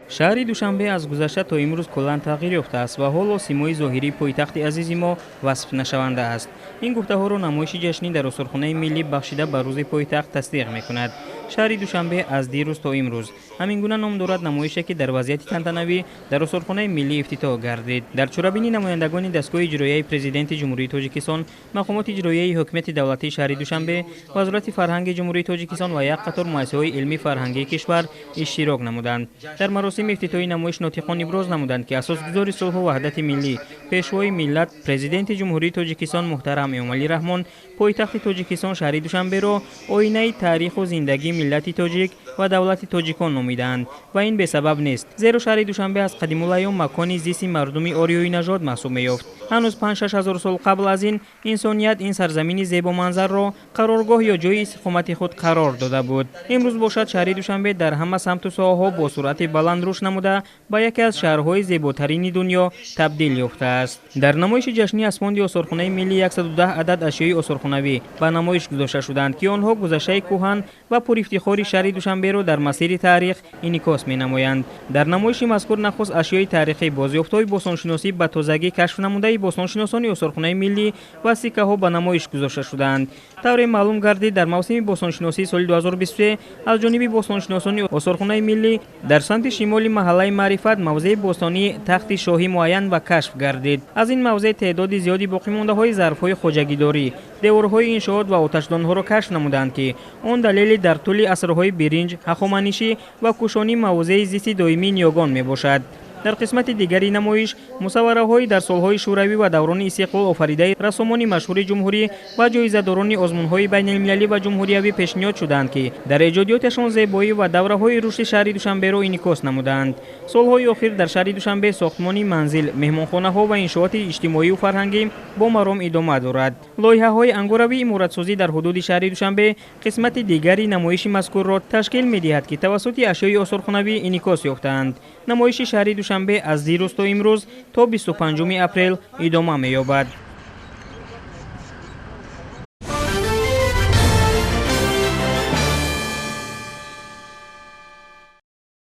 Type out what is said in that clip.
Шаҳри Душанбе аз гузашта то имрӯз куллан тағйир ёфтааст ва ҳоло симои зоҳирии пойтахти азизи мо васфнашаванда аст. Ин гуфтаҳоро намоиши ҷашнӣ дар осорхонаи миллӣ бахшида ба рӯзи пойтахт тасдиқ мекунад. Шаҳри Душанбе аз дирӯз то имрӯз ҳамин гуна ном дорад намоише, ки дар вазъияти тантанавӣ дар осорхонаи миллӣ ифтитоҳ гардид. Дар чорабинӣ намояндагони дастгоҳи иҷроияи Президенти Ҷумҳурии Тоҷикистон, мақомоти иҷроияи ҳокимияти давлатии шаҳри Душанбе, Вазорати фарҳанги Ҷумҳурии Тоҷикистон ва як қатор муассисаҳои илмӣ фарҳангии кишвар иштирок намуданд. Дар маросими ифтитоҳи намоиш нотиқон иброз намуданд, ки асосгузори сулҳу ваҳдати миллӣ, пешвои миллат, Президенти Ҷумҳурии Тоҷикистон муҳтарам Эмомалӣ Раҳмон пойтахти Тоҷикистон шаҳри Душанберо оинаи таъриху зиндагии миллати тоҷик ва давлати тоҷикон номидаанд ва ин бесабаб нест, зеро шаҳри Душанбе аз қадимулайём макони зисти мардуми ориёинажод маҳсуб меёфт. Ҳанӯз 5-6 ҳазор сол қабл аз ин инсоният ин сарзамини зебоманзарро қароргоҳ ё ҷойи истиқомати худ қарор дода буд. Имрӯз бошад, шаҳри Душанбе дар ҳама самту соҳаҳо бо суръати баланд рушд намуда ба яке аз шаҳрҳои зеботарини дунё табдил ёфтааст. Дар намоиши ҷашнӣ аз фонди осорхонаи миллӣ 110 адад ашёи осорхонавӣ ба намоиш гузошта шуданд, ки онҳо гузаштаи кӯҳан ва пурэфтихори шаҳри Душанберо дар масири таърих инъикос менамоянд. Дар намоиши мазкур нахуст ашёи таърихӣ, бозёфтҳои бостоншиносӣ ба тозагӣ кашф намудаи бостоншиносони осорхонаи миллӣ ва сиккаҳо ба намоиш гузошта шуданд. Тавре маълум гардид, дар мавсими бостоншиносии соли 2023 аз ҷониби бостоншиносони осорхонаи миллӣ дар самти шимоли маҳаллаи Маърифат мавзеи бостонии тахти шоҳӣ муайян ва кашф гардид. Аз ин мавзеъ теъдоди зиёди боқимондаҳои зарфҳои хоҷагидорӣ, деворҳои иншоот ва оташдонҳоро кашф намуданд, ки он далели дар тӯли асрҳои биринҷ, ҳахоманишӣ ва кӯшонӣ мавзеи зисти доимии ниёгон мебошад. Дар қисмати дигари намоиш мусаввараҳои дар солҳои шӯравӣ ва даврони истиқлол офаридаи рассомони машҳури ҷумҳурӣ ва ҷоизадорони озмунҳои байналмилалӣ ва ҷумҳуриявӣ пешниҳод шуданд, ки дар эҷодиёташон зебоӣ ва давраҳои рушди шаҳри Душанберо инъикос намуданд. Солҳои охир дар шаҳри Душанбе сохтмони манзил, меҳмонхонаҳо ва иншооти иҷтимоию фарҳангӣ бо маром идома дорад. Лоиҳаҳои ангоравии иморатсозӣ дар ҳудуди шаҳри Душанбе қисмати дигари намоиши мазкурро ташкил медиҳад, ки тавассути ашёи осорхонавӣ инъикос ёфтаанд. Намоиши шаҳри Душанбе аз дирӯз то имрӯз то 25 апрел идома меёбад.